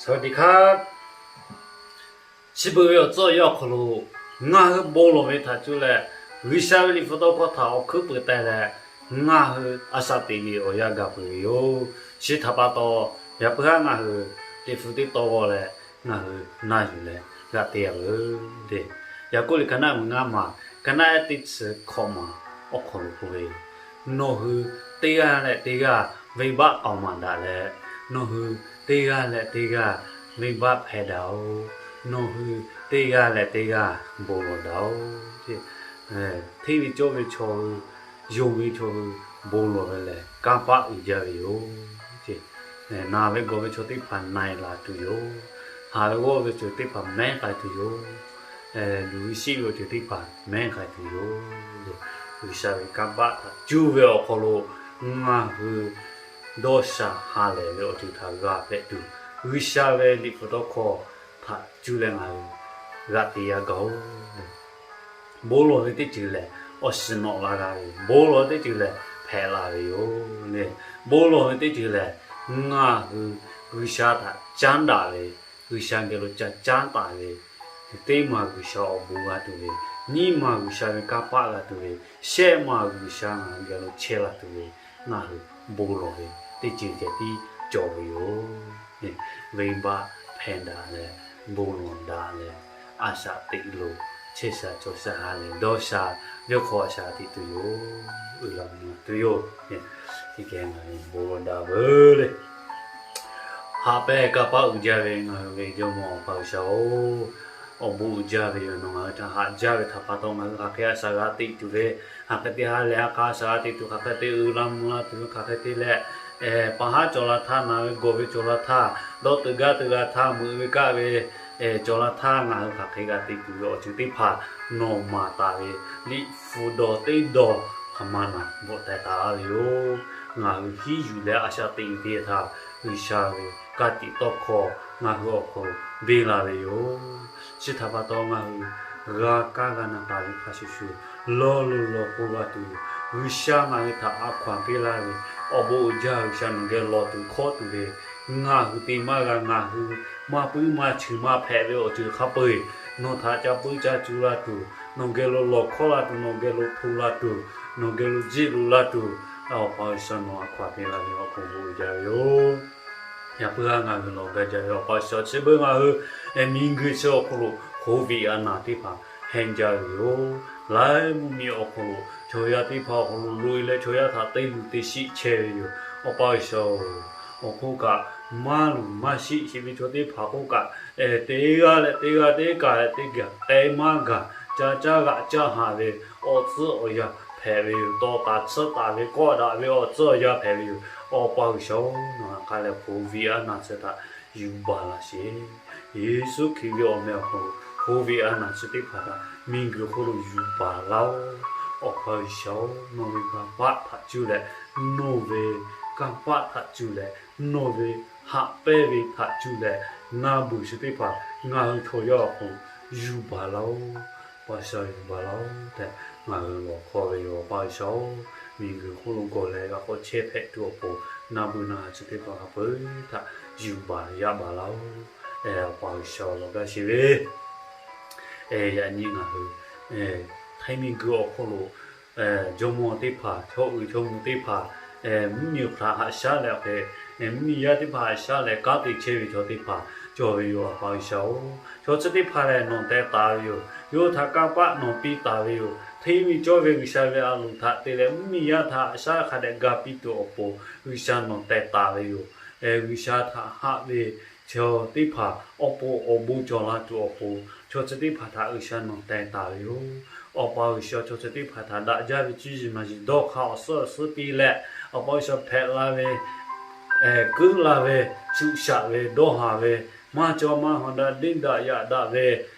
สวัสดีครับ Chi beuꞈ ve awˬ tcuhˉ awˬ yanˇ awˬ hk'aw lo ngaˬ hui bon lawˬ ve htaꞈ cuˇ leh, G'uiˬsha ve liꞈ hpu tawˇ hkawˇ htaꞈ awˬ hkuiˉ peuˍ teh leh, ngaˬ hui a shaꞈ teꞈ ve awˬ yanˇ gaˬ peuˬ ve yoˬ. Chi htaꞈ pa taw, yaꞈ puiˉ haˉ ngaˬ hui liꞈ hpu teˇ taw g'aw leh ngaˬ hui na yuˬ leh g'aꞈ te a veuˬ le. Yaˍkoˆ liꞈ ka naˆ meuꞈ ngaˇ maˬ, ka naˆ ehˉ teˇ chi hkawꞈ maˬ awˬ hk'aw lo k'oˆ ve, Nawˬ hui teˇ g'aˇ leh teˇ g'aˇ venˇbaˆ k'aoˍ maˍ daꞈ leh, nawˬ hui teˇ g'aˇ leh teˇ g'aˇ venˇbaˆ hpehˇ daꞈ-oˬ. Nawˬ hui teˇ g'aˇ leh teˇ g'aˇ bon lawˬ daꞈ-oˬ. Hteˇ ve cawˇ ve chaw hui, yonˍ ve chaw hui bon lawˬ ve lehˬ, kanˇ paˆ uiˍ jaˇ ve yoˬ. Na ve gawˬ ve chaw teˇ hpaˍ na-e la tuˬ yoˬ. Haˍ ve g'awˇ ve ceuˬ teˇ hpaˍ mehˉ k'ai tuˬ yoˬ. Luˬ ve shiˆ ve awˬ ceuˬ teˇ hpaˍ mehˉ k'ai tuˬ yoˬ. G'uiˬsha ve kanˇ paˆ htaꞈ cuˇ ve awˬ hk'aw lo ngaˬ hui dawˇ sha ha lehˬ ve awˬ ceuˬ htaꞈ g'a hpehꞈ tuˬ, G'uiˬsha ve liꞈ hpu tawˇ hkawˇ htaꞈ cuˇ leh ngaˬ hui g'aꞈ te yaˇ gaˬ-oˬ. Bon lawˬ ve teˇ ceuˬ lehˬ, awˬ shiˍ nawꞈ la g'a ve yoˬ. Bon lawˬ ve teˇ ceuˬ lehˬ, hpehꞈ la ve yoˬ le. Bon lawˬ ve teˇ ceuˬ lehˬ, ngaˬ hui G'uiˬsha htaꞈ caˉ daꞈ ve, G'uiˬsha geh lo ca caˉ taˍ ve, teˇ maˬ G'uiˬsha awˬ bon g'a tuˬ ve, nyiˇ maˬ G'uiˬsha ve kanˇ paˆ g'a tuˬ ve, shehˆ maˬ G'uiˬsha ngaˬ hui geh lo chehˇ la tuˬ ve, ngaˬ hui bon lawˬ ve teˇ ceuˬ ceh tiˉ cawˬ ve yoˬ. Venˇbaˆ hpehˇ daꞈ leh, bon lawˬ daꞈ leh, a shaꞈ teꞈ lo chehˇ sha cawˬ sha ha lehˬ, dawˇ sha ve hk'aw a shaꞈ teꞈ tuˬ yoˬ. Uiˍ la mvuh tuˬ yoˬ. Bon lawˬ daꞈ veuˬ le. Haꞈ pehnˇ kanˇ paˆ uiˍ jaˇ ve ngaˬ hui ve Jawˇmawˇ Awˬ pa G'uiˬsha-oˬ, awˬ bon uiˍ jaˇ ve yoˬ. Nawˬ ngaˬ hui htaꞈ haꞈ jaˇ ve htaꞈ pa taw ngaˬ hui hk'aˬ hk'e a shaꞈ g'a teꞈ tuˬ ve, hk'aˬ hk'e te ha lehˬ a k'a a shaꞈ g'a teꞈ tuˬ, hk'aˬ hk'e te uiˍ la mvuh la tuˬ ve, hk'aˬ hk'e te leh, pa haˉ cawˬ la htaˇ, na ve gawˬ ve cawˬ la htaˇ, dawˇ teuꞈ gaˇ teuꞈ g'a htaˇ, meuꞈ ve kaˆ ve cawˬ la htaˇ, ngaˬ hui hk'aˬ hk'e g'a teꞈ tuˬ ve awˬ ceuˬ teˇ hpaˍ nawˬ maˍ taˍ ve liꞈ hpu dawˬ teˇ dawˬ hk'aˬ ma naˬ bvuhꞈ teh taˍ laˇ ve yoˬ. Ngaˬ hui hiˉ yuˬ leh a shaꞈ teꞈ ve teˇ htaˇ, G'uiˬsha ve ka tiꞈ tawˇ hkawˇ ngaˬ hui awˬ hk'aw lo venˇ la ve yoˬ. Chi htaꞈ pa taw ngaˬ hui g'a kaˇ g'a na taˍ ve hk'a shuˍ shuˍ, lawˇ lo lawˬ k'oˆ g'a tuˬ, G'uiˬsha ngaˬ hui htaꞈ a hkaw-anˬ piˇ laˇ ve, awˬ bon uiˍ jaˇ G'uiˬsha nawˬ geh lawˬ tuˬ hkawˇ tuˬ ve, ngaˬ hui te maˇ g'a, ngaˬ hui maˇ puiˉ maˇ chi maˇ hpehꞈ ve awˬ ceuˬ hk'a peu-eˬ nawˬ htaꞈ ca puiˉ ca cu la tuˬ, nawˬ geh lo lawˬ hkawˇ la tuˬ, nawˬ geh lo hto la tuˬ, nawˬ geh lo jiˆ lo la tuˬ, Awˬ pa G'uiˬsha nawˬ a hkaw-anˬ piˇ laˇ ve awˬ bon uiˍ jaˇ ve yoˬ. Yaꞈ puiˉ haˉ ngaˬ hui lawˬ gaˇ jaˇ ve Awˬ pa G'uiˬsha, chi beuꞈ ngaˬ hui miˬguiˬ chi awˬ hk'aw lo hk'oˆ ve a naˬ teˇ hpaˍ henˇ jaˇ ve yoˬ. Laiˉ mvuhˇmiˬ awˬ hk'aw lo chaw yaˇ teˇ hpaˍ awˬ hk'aw lo loꞈ-e leh chaw yaˇ htaꞈ te luˬ te shiˆ chehˇ ve yoˬ. Awˬ pa G'uiˬsha-oˬ, awˬ hk'oˆ kaꞈ maˇ luˬ maˇ shiˆ sheˍ ve chaw teˇ hpaˍ hk'oˆ kaꞈ, teˇ g'aˇ leh teˇ g'aˇ, teˇ kaˬ leh teˇ kaˬ te maˇ gaˬ, ca caˇ g'aꞈ caˇ haˍ ve awˬ tcuhˉ awˬ yanˇ hpehꞈ ve yoˬ. Tawˍ taˍ tsuhˇ taˍ ve, kawˆ daꞈ ve awˬ tcuhˉ awˬ yanˇ hpehꞈ ve yoˬ. Awˬ pa G'uiˬsha-oˬ, nawˬ hk'a leh hk'oˆ ve a naˬ chi htaꞈ yuˬ baˬ laˇ sheˍ. Yeˍsuˆ Hkriꞈ ve awˬ meh awˬ hk'aw lo hk'oˆ ve a naˬ chi teˇ hpaˍ htaꞈ miˬguiˬ hk'oˆ lo yuˬ baˬ laˇ-oˬ. Awˬ pa G'uiˬsha-oˬ, nawˬ ve kanˇ paˆ htaꞈ cuˇ leh, nawˬ ve kanˇ paˆ htaꞈ cuˇ leh, nawˬ ve haꞈ pehnˇ ve htaꞈ cuˇ leh, na beuˬ chi teˇ hpaˍ ngaˬ hui chaw yaˇ awˬ hk'aw lo yuˬ baˬ laˇ-oˬ. Awˬ pa G'uiˬsha yuˬ baˬ laˇ-oˬ tehꞈ ngaˬ hui lawˬ hkawˇ ve yoˬ. Awˬ pa G'uiˬsha-oˬ, miˬguiˬ hk'oˆ lo gawˬ leh g'a k'awꞈ chehˇ hpehꞈ tuˬ awˬ pon, na beuˬ na ha chi teˇ hpaˍ hk'a peu-eˬ htaꞈ yuˬ baˬ yaˇ baˬ laˇ-oˬ. Awˬ pa G'uiˬsha lawˬ gaˇ sheˍ ve, yaꞈ nyi ngaˬ hui htaiˍ miˬguiˬ awˬ hk'oˆ lo jawˇmawˇ teˇ hpaˍ, chaw uiˍ chaw mvuh teˇ hpaˍ, mvuhˇmiˬ hk'aˬ haꞈ shaˉ leh awˬ hk'e, mvuhˇmiˬ yaˇ teˇ hpaˍ haꞈ shaˉ leh kanˉ te chehˇ ve chaw teˇ hpaˍ cawˬ ve yoˬ. Awˬ pa G'uiˬsha-oˬ, chaw chi teˇ hpaˍ lehˬ nawˬ teh taˍ ve yoˬ. Yawˇ htaꞈ kanˇ paˆ nawˬ piˇ taˍ ve yoˬ. Hteˇ ve cawˇ ve G'uiˬsha ve a loˍ htaꞈ te leh mvuhˇmiˬ yaˇ htaꞈ haꞈ shaˉ hk'a dehꞈ ga piˇ tuˬ awˬ pon G'uiˬsha nawˬ teh taˍ ve yoˬ. G'uiˬsha htaꞈ haꞈ ve chaw teˇ hpaˍ awˬ pon awˬ bon cawˬ la tuˬ awˬ pon, chaw chi teˇ hpaˍ htaꞈ G'uiˬsha nawˬ teh taˍ ve yoˬ. Awˬ pa G'uiˬsha chaw chi teˇ hpaˍ htaꞈ daꞈ jaˇ ve cuˇ yiˍ maˍ yiˍ dawˇ hk'a awˬ suhˉ awˬ suhˉ piˇ leh, Awˬ pa G'uiˬsha hpehꞈ la ve, kuiˉ la ve, shuˍ shaꞈ ve, dawˇ haˍ ve, maˇ cawˇ maˇ hawˬ daꞈ deˇ daꞈ yaꞈ daꞈ ve,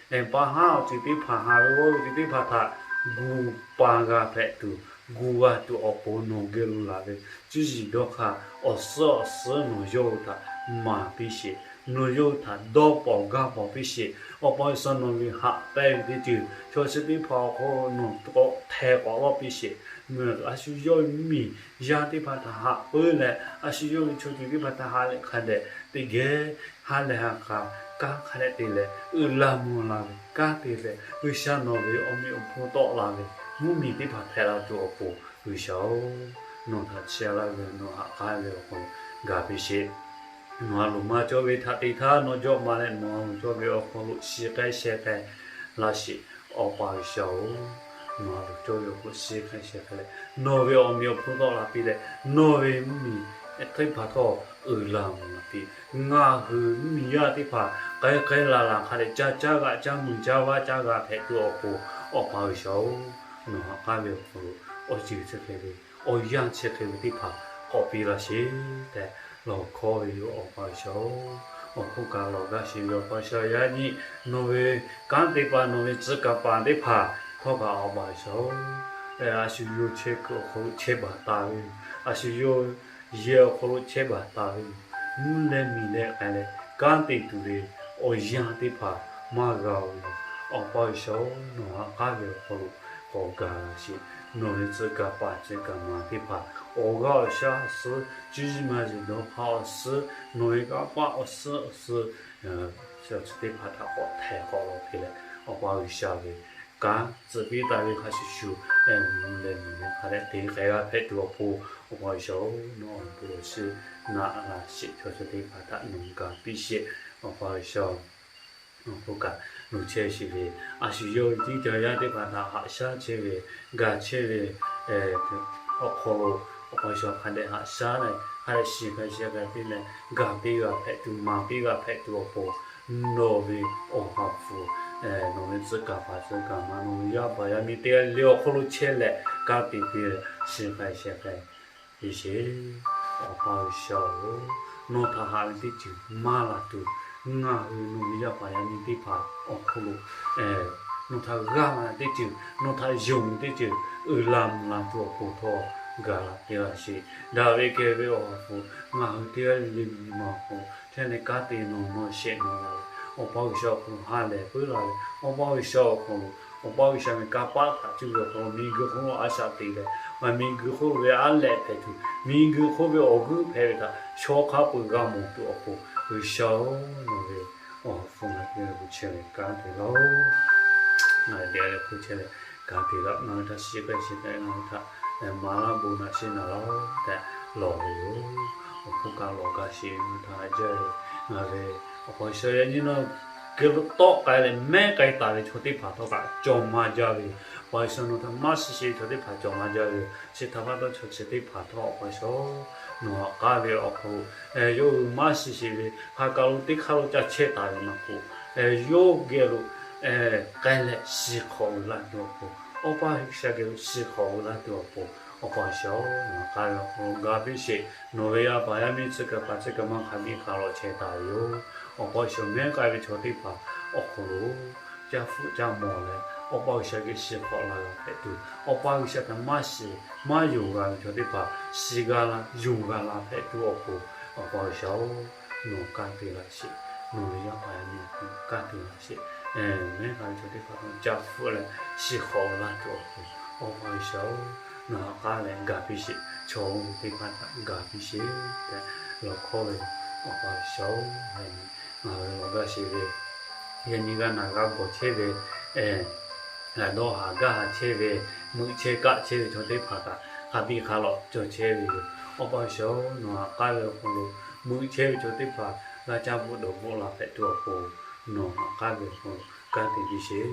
pa haˉ awˬ ceuˬ teˇ hpaˍ, haˍ ve g'awˇ ve ceuˬ teˇ hpaˍ htaꞈ gu pa g'a hpehꞈ tuˬ, gu g'a tuˬ awˬ pon nawˬ geh lo laˬ ve cuˇ yiˍ dawˇ hk'a awˬ suhˉ awˬ suhˉ nawˬ yawˇ hui htaꞈ maˍ piˇ sheˍ. Nawˬ yawˇ hui htaꞈ dawˇ pawnˍ gaˇ pawnˍ piˇ sheˍ. Awˬ pa G'uiˬsha nawˬ ve haꞈ pehnˇ ve teˇ ceuˬ chaw chi teˇ hpaˍ awˬ hk'aw nawˬ k'awꞈ hteh k'awꞈ lawˇ piˇ sheˍ. a shu yawˇ ve mvuhˇmiˬ yaˇ teˇ hpaˍ htaꞈ haꞈ puiˉ leh, a shu yawˇ ve chaw ceuˬ teˇ hpaˍ htaꞈ ha leh hk'a dehꞈ teˇ geh ha lehˬ ha k'a kanˉ hk'a dehꞈ te leh uiˍ la mvuh la ve kanˉ te leh, G'uiˬsha nawˬ ve awˬ meꞈ awˬ hponˇ tawˆ la ve mvuhˇmiˬ teˇ hpaˍ hpehꞈ la tuˬ awˬ pon, G'uiˬsha-oˬ, nawˬ htaꞈ chehˇ laˇ ve nawˬ haꞈ k'aˉ ve awˬ hk'aw lo gaˬ piˇ sheˍ. Nawˬ a loˍ maˇ cawˇ ve htaꞈ te htaˇ nawˬ jawꞈ ma leh, nawˬ a loˍ cawˇ ve awˬ hk'aw lo shiˍ k'ai sheh k'ai laˇ sheˍ. Awˬ pa G'uiˬsha-oˬ, nawˬ a loˍ cawˇ ve awˬ hk'aw lo shiˍ k'ai sheh k'ai leh, nawˬ ve awˬ meꞈ awˬ hponˇ tawˆ la piˇ leh, nawˬ ve mvuhˇmiˬ teˇ hpaˍ htawˇ uiˍ la mvuh la piˇ. Ngaˬ hui mvuhˇmiˬ yaˇ teˇ hpaˍ k'ai k'ai laˬ laˬ hk'a dehꞈ ca caˇ g'a, caˇ muiˬ caˇ vaˇ caˇ g'a hpehꞈ tuˬ awˬ pon, Awˬ pa G'uiˬsha-oˬ, nawˬ haꞈ k'aˉ ve awˬ hk'aw lo awˬ ceuˬ chi hk'e ve awˬ yanˇ chi hk'e ve teˇ hpaˍ k'awꞈ piˇ laˇ sheˍ tehꞈ, lawˬ hkawˇ ve yoˬ. Awˬ pa G'uiˬsha-oˬ, awˬ hk'oˆ kaꞈ lawˬ gaˇ sheˍ ve Awˬ pa G'uiˬsha yaˇ nyi, nawˬ ve kanˉ te pa nawˬ ve tcuh kaˍ paˍ teˇ hpaˍ htawˇ kaꞈ Awˬ pa G'uiˬsha-oˬ, a shu yawˇ chehˇ kuiˬ awˬ hk'aw lo chehˇ baˬ taˍ ve yoˬ. A shu yawˇ yehˬ awˬ hk'aw lo chehˇ baˬ taˍ ve yoˬ. Mvuhˇ leh miˬ leh k'ai leh kanˉ te tuˬ ve awˬ yanˇ teˇ hpaˍ maˇ g'a-oˬ ve yoˬ. Awˬ pa G'uiˬsha-oˬ, nawˬ haꞈ k'aˉ ve awˬ hk'aw lo k'awꞈ gaˬ la sheˍ. Nawˬ ve tcuh kaˍ paˍ tcuh kaˍ ma teˇ hpaˍ awˬ g'aˇ awˬ shaˉ awˬ suhˉ, cuˇ yiˍ maˇ yiˍ dawˇ hk'aˇ awˬ suhˉ, nawˬ ve kanˇ paˆ awˬ suhˉ awˬ suhˉ, chi teˇ hpaˍ htaꞈ k'awꞈ htaiˍ k'awꞈ lawˬ hk'e leh, Awˬ pa G'uiˬsha ve kanˉ tcuhꞈ piˇ taˍ ve hk'a shuˍ shuˍ, mvuhˇ leh miˬ leh hk'a dehꞈ te k'ai g'a hpehꞈ tuˬ awˬ pon, Awˬ pa G'uiˬsha-oˬ, nawˬ awˬ bon awˬ shinˉ naꞈ laˇ sheˍ. Chaw chi teˇ hpaˍ htaꞈ nawˬ gaˬ piˇ sheˍ. Awˬ pa G'uiˬsha-oˬ, awˬ hk'oˆ kaꞈ nawˬ chehˇ sheˍ ve, a shu yawˇ ve tiˉ ca yaˇ teˇ hpaˍ htaꞈ haꞈ shaˉ chehˇ ve, gaˬ chehˇ ve awˬ hk'aw lo, Awˬ pa G'uiˬsha hk'a dehꞈ haꞈ shaˉ leh hk'a dehꞈ shiˍ k'ai sheh k'ai piˇ leh gaˬ piˇ g'a hpehꞈ tuˬ, maˍ piˇ g'a hpehꞈ tuˬ awˬ pon, nawˬ ve awˬ ha hpu, nawˬ ve tcuh kaˍ paˍ tcuh kaˍ ma, nawˬ ve yaˇ paˍ yaˇ miˇ teˇ g'aˇ le le awˬ hk'aw lo chehˇ leh kanˉ te piˇ leh shiˍ k'ai sheh k'ai piˇ sheˍ. Awˬ pa G'uiˬsha-oˬ, nawˬ htaꞈ haꞈ ve teˇ ceuˬ maˇ la tuˬ, ngaˬ hui nawˬ ve yaˇ paˍ yaˇ miˇ teˇ hpaˍ awˬ hk'aw lo nawˬ htaꞈ g'aˇ la teˇ ceuˬ, nawˬ htaꞈ yonˍ ve teˇ ceuˬ uiˍ la mvuh la tuˬ awˬ pon htawˇ gaˬ la piˇ laˇ sheˍ. Daꞈ ve kehˬ ve Awˬ ha hpu, ngaˬ hui teˇ g'aˇ le le nyi ma awˬ hk'aw lo chehˇ leh kanˉ te nawˬ nawˬ shehˍ nawˬ la ve, Awˬ pa G'uiˬsha awˬ hk'aw lo ha lehˬ puiˉ la ve, Awˬ pa G'uiˬsha awˬ hk'aw lo, Awˬ pa G'uiˬsha ve kanˇ paˆ htaꞈ cuˇ ve awˬ hk'aw lo miˬguiˬ hk'oˆ lo a shaꞈ teꞈ leh, maˇ miˬguiˬ hk'oˆ ve aˉ lehꞈ hpehꞈ tuˬ, miˬguiˬ hk'oˆ ve awˬ g'euˆ hpehꞈ ve htaꞈ chaw hk'a peu-eˬ g'a mawˬ tuˬ awˬ pon, G'uiˬsha-oˬ, nawˬ ve awˬ ha hpu ngaˬ hui geh lo chehˇ leh kanˉ te laˇ-oˆ. Ngaˬ hui teˇ g'aˇ le hpu chehˇ leh kanˉ te laˇ, ngaˬ hui htaꞈ shiˍ k'ai sheh k'ai, ngaˬ hui htaꞈ maˍ laˇ bon naꞈ sheˍ naˍ laˇ-oˆ tehꞈ lawˬ ve yoˬ. Awˬ hk'oˆ kaꞈ lawˬ gaˇ sheˍ ve, ngaˬ hui htaꞈ haꞈ jaˇ ve, ngaˬ ve Awˬ pa G'uiˬsha yaˇ nyi nawˬ geh lo tawˆ k'ai leh mehˉ k'ai taˍ ve chaw teˇ hpaˍ htawˇ kaꞈ cawˬ maˇ jaˇ ve yoˬ. Awˬ pa G'uiˬsha nawˬ htaꞈ maˇ shiˍ sheˍ ve chaw teˇ hpaˍ cawˬ maˇ jaˇ ve yoˬ. Chi htaꞈ pa taw chaw chi teˇ hpaˍ htawˇ Awˬ pa G'uiˬsha nawˬ haꞈ k'aˉ ve awˬ hk'aw lo, yawˇ hui maˇ shiˍ sheˍ ve hk'a kaˬ lo teˇ hk'aˇ lo ca chehˇ taˍ ve maˇ k'oˆ, yawˇ geh lo k'ai leh shiˍ hk'awꞈ ve laˇ tuˬ awˬ pon, Awˬ pa G'uiˬsha geh lo shiˍ hk'awꞈ ve laˇ tuˬ awˬ pon, Awˬ pa G'uiˬsha-oˬ, nawˬ haꞈ k'aˉ ve awˬ hk'aw lo gaˬ piˇ sheˍ. Nawˬ ve yaˇ paˍ yaˇ miˇ tcuh kaˍ paˍ tcuh kaˍ ma hk'a biˇ hk'a lawꞈ chehˇ taˍ ve yoˬ. Awˬ pa G'uiˬsha mehˉ k'ai ve chaw teˇ hpaˍ awˬ hk'aw lo caˇ hpfuhˆ caˇ mawˬ leh, Awˬ pa G'uiˬsha geh shiˍ hk'awꞈ la g'a hpehꞈ tuˬ, Awˬ pa G'uiˬsha htaꞈ maˇ shiˍ maˇ yonˍ g'a ve chaw teˇ hpaˍ shiˍ g'a la yonˍ g'a la hpehꞈ tuˬ awˬ pon, Awˬ pa G'uiˬsha-oˬ, nawˬ kanˉ te laˇ sheˍ. Nawˬ ve yaˇ paˍ yaˇ miˇ awˬ hk'aw lo kanˉ te laˇ sheˍ. Mehˉ k'ai ve chaw teˇ hpaˍ htawˇ caˇ hpfuhˆ leh shiˍ hk'awꞈ laˇ tuˬ awˬ pon, Awˬ pa G'uiˬsha-oˬ, nawˬ haꞈ k'aˉ leh gaˬ piˇ sheˍ. Chaw oˇ ve teˇ hpaˍ htaꞈ gaˬ piˇ sheˍ tehꞈ lawˬ hkawˇ ve, Awˬ pa G'uiˬsha-oˬ, ngaˬ hui lawˬ gaˇ sheˍ ve, yaꞈ nyi g'a naˬ g'a gawˬ chehˇ ve, dawˇ haˍ gaˇ haˍ chehˇ ve, meuꞈ chehˇ kaˆ chehˇ ve chaw teˇ hpaˍ kaꞈ hk'a biˇ hk'a lawꞈ cawˬ chehˇ ve yoˬ. Awˬ pa G'uiˬsha-oˬ, nawˬ haꞈ k'aˉ ve awˬ hk'aw lo meuꞈ chehˇ ve chaw teˇ hpaˍ g'a caˇ bvuhꞈ dawˬ bvuhꞈ la hpehꞈ tuˬ awˬ pon, nawˬ haꞈ k'aˉ ve awˬ hk'aw lo kanˉ te piˇ sheˍ.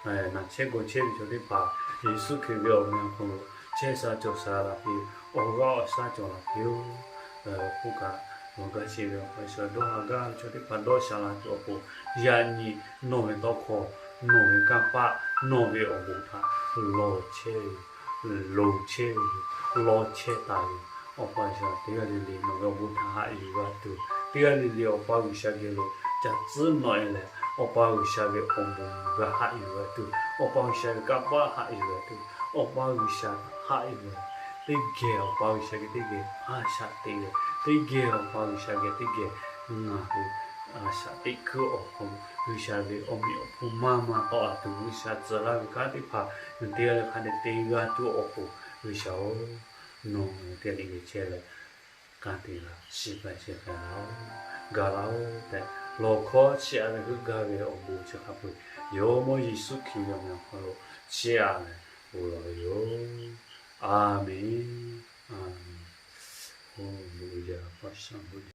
Naˬ chehˇ gawˬ chehˇ ve chaw teˇ hpaˍ Yeˍsuˆ Hkriꞈ ve awˬ meh awˬ hk'aw lo chehˇ sha cawˬ sha la piˇ-oˬ. Awˬ g'aˇ awˬ shaˉ cawˬ la piˇ-oˬ. Awˬ hk'oˆ kaꞈ lawˬ gaˇ sheˍ ve Awˬ pa G'uiˬsha, dawˇ haˍ gaˇ ve chaw teˇ hpaˍ dawˇ sha la tuˬ awˬ pon, yaꞈ nyi nawˬ ve tawˇ hkawˇ, nawˬ ve kanˇ paˆ, nawˬ ve awˬ bon htaꞈ lawˬ chehˇ ve, loˍ chehˇ ve yoˬ. Lawˬ chehˇ taˍ ve, Awˬ pa G'uiˬsha teˇ g'aˇ le le nawˬ ve awˬ bon htaꞈ haꞈ yuˬ g'a tuˬ, teˇ g'aˇ le le Awˬ pa G'uiˬsha geh lo ca tcuhˉ nawꞈ e leh, Awˬ pa G'uiˬsha ve awˬ bon g'a haꞈ yuˬ g'a tuˬ, Awˬ pa G'uiˬsha ve kanˇ paˆ haꞈ yuˬ g'a tuˬ, Awˬ pa G'uiˬsha haꞈ yuˬ g'a, teˇ geh Awˬ pa G'uiˬsha geh teˇ geh a shaꞈ teꞈ leh, teˇ geh Awˬ pa G'uiˬsha geh teˇ geh ngaˬ hui a shaꞈ teꞈ kuiˬ awˬ pon, G'uiˬsha ve awˬ meꞈ awˬ hponˇ maˇ maˇ tawˆ la tuˬ, G'uiˬsha tcuh laˇ ve kanˉ teˇ hpaˍ teˇ g'aˇ le hk'a dehꞈ te g'a tuˬ awˬ pon, G'uiˬsha-oˬ, nawˬ hui teˇ g'aˇ le le chehˇ leh, ka tiꞈ la, shiˍ k'ai shehˍ k'ai la-oˬ, gaˬ la-oˬ tehꞈ, lawˬ hkawˇ chiˇ aꞈ ve heuˆ gaˇ ve awˬ bon chi hk'a peu-eˬ Jawˇmawˇ Yeˍsuˆ Hkriꞈ ve awˬ meh awˬ hk'aw lo chiˇ aꞈ leh bon lawˬ ve yoˬ. A menˬ. A menˬ. Oˬ, bon uiˍ jaˇ, paw sha bon